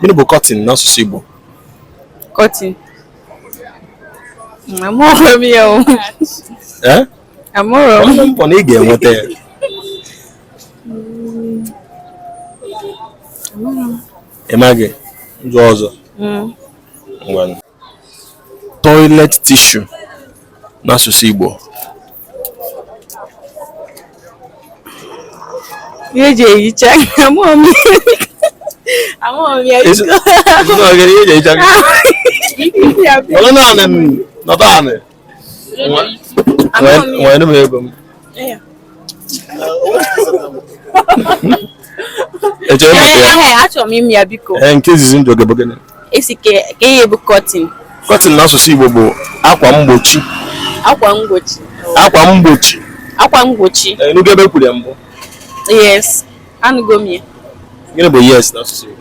Gịnị bụ curtain n'asụsụ Igbo? Curtain. Amụrụ m ya o. Ee? Amụrụ m. Gbaa mbọ na ị ga-enweta ya. Ị maghị? M jụọ ọzọ. Ngwanụ. Toilet tissue n'asụsụ Igbo. Ihe eji ehicha amụọ m amụọ m ya. Ezi- Ezi- ihe eji ehicha gị. Nọrọ naanị m, nọdụ anị. Nwere m ego m. Echere m maka ya. Achọrọ m ịma ya biko. Ee, nke izizi m jụrụ gị bụ gịnị? Ị sị kee ihe bụ curtain. Curtain n'asụsụ Igbo bụ akwa mgbochi. Akwa mgbochi. Akwa mgbochi. Akwa mgbochi. Ị nụgo ebe e kwuru ya mbụ? Yes, anụgo m ya. Gịnị bụ yes n'asụsụ Igbo?